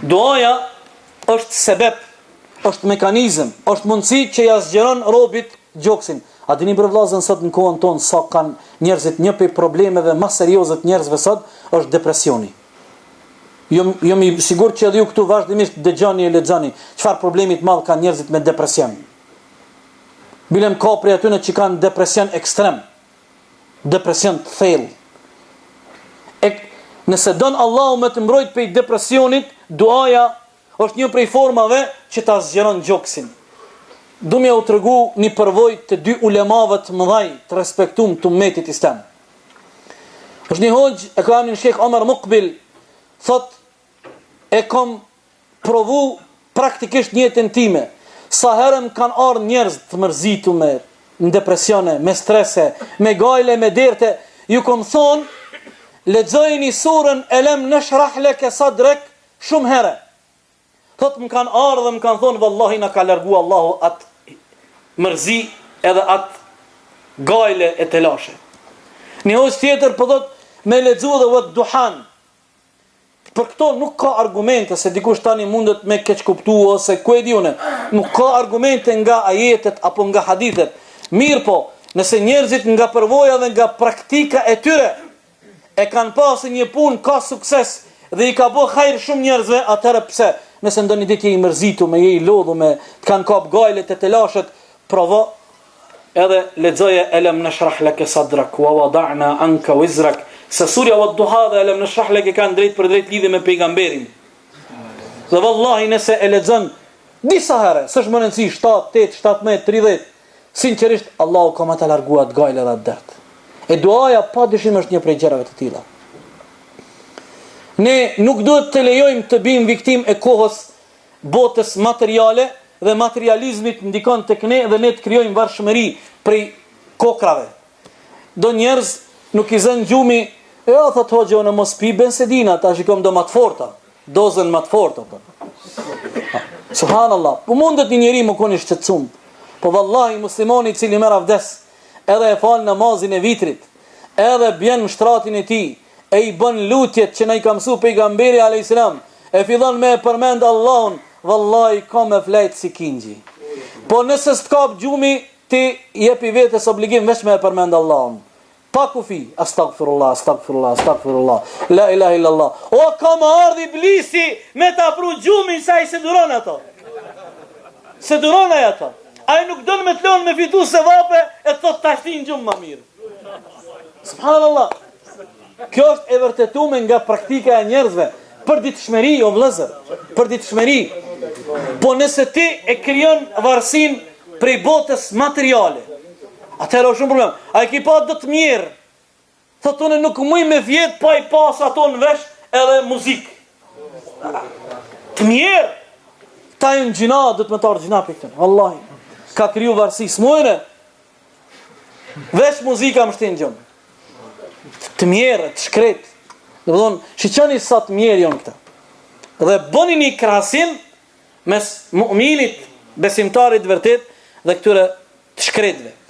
Duaja është sebep, është mekanizëm, është mundësi që ja zgjeron robit gjoksin. A dini bre vllazën sot në kohën tonë sa kanë njerëzit një prej problemeve ma serioze të njerëzve sot është depresioni. Jom jom i sigurt që edhe ju këtu vazhdimisht dëgjoni e lexoni çfarë problemi të madh kanë njerëzit me depresion. Bilem ka prej atyne që kanë depresion ekstrem, depresion të thellë. E nëse don Allahu me të mbrojt prej depresionit, duaja është një prej formave që ta zgjeron gjoksin. Du me jau tregu një përvojë të dy ulemave të mëdhaj të respektum të umetit islam. Është një hoxhë, e ka emrin Shejh Omer Mukbil, thot e kom provu praktikisht në jetën time. Sa herë më kanë ardhur njerëz të mërzitur me në depresione, me strese, me gajle, me derte, ju kom thonë, lexojeni surën Elem neshrah leke sadrek shumë herë. Thot më kanë ardhur dhe më kanë thonë vallahi na ka largu Allahu atë mërzi edhe atë gajle e telashe. Një hoxhë tjetër po thot me lexu edhe wad duhan. Për këto nuk ka argumente se dikush tani mundet me keqkuptu ose ku e di unë. Nuk ka argumente nga ajetet apo nga hadithet. Mirëpo, nëse njerëzit nga përvoja dhe nga praktika e tyre e kanë pa se një punë ka sukses dhe i ka bo hajr shumë njerëzve, atëherë pse? Nëse ndonjë ditë je i mërzitur, me je i lodhur, me të kanë kap gajlet e telashet, provo Edhe lexoje Elem neshrah leke sadrak wa wada'na anka wizrak, se surja Wad Duha dhe Elem neshrah leke kanë drejtpërdrejt lidhje me pejgamberin. Dhe vallahi nëse e lexon disa herë, s'është me rëndësi 7, 8, 17, 30, sinqerisht Allahu ka me ta largu atë gajle dhe atë dert. E duaja pa dyshim është një prej gjërave të tilla. Ne nuk duhet të lejojmë të bijmë viktimë e kohës botës materiale dhe materializmit ndikon tek ne dhe ne të krijojmë varshmëri prej kokrave. Do njerëz nuk i zën gjumi, e o thot hoxhë unë mos pi bensedina, tash i kom do më të forta, dozën më të fortë apo. Subhanallah, po mundet një njeri me kon i shqetësum. Po vallahi muslimani i cili merr avdes, edhe e fal namazin e vitrit, edhe bjen në shtratin e tij, e i bën lutjet që na i ka mësu pejgamberi alayhis salam, e fillon me e përmend Allahun, vallahi ka me flejt si kingji. Po nëse s'të kap gjumi, ti jepi vetes obligim veç me e përmend Allahun. Pa kufi, astagfirullah, astagfirullah, astagfirullah, la ilaha illallah. O ka me ardh iblisi me ta pru gjumin se ai s'e duron ato. S'e duron ai ato. Ai nuk don me të lënë me fitu sevape e të thotë ta shtin gjumë ma mirë. Subhanallah. Kjo është e vërtetume nga praktika e njerëzve. Përditshmëri, o vëllezër, përditshmëri. Po nëse ti e krijon varësinë prej botës materiale, atëherë është shumë problem. A e ki pa do të mjerë? Thotë unë nuk muj me fjet pa i pas ato në vesh edhe muzikë. Të mjerë. Ta janë gjynah, do të me t'ardh gjynah për këtë. Vallahi. Ka kriju varësi, s'mujne. Veç muzika më shtin gjumë. Të mjerë, të shkret. Domethonë, shiqoni sa të mjerë jonë këta. Dhe bëni një krahasim mes mu'minit, besimtarit vërtet, dhe këtyre të shkretve.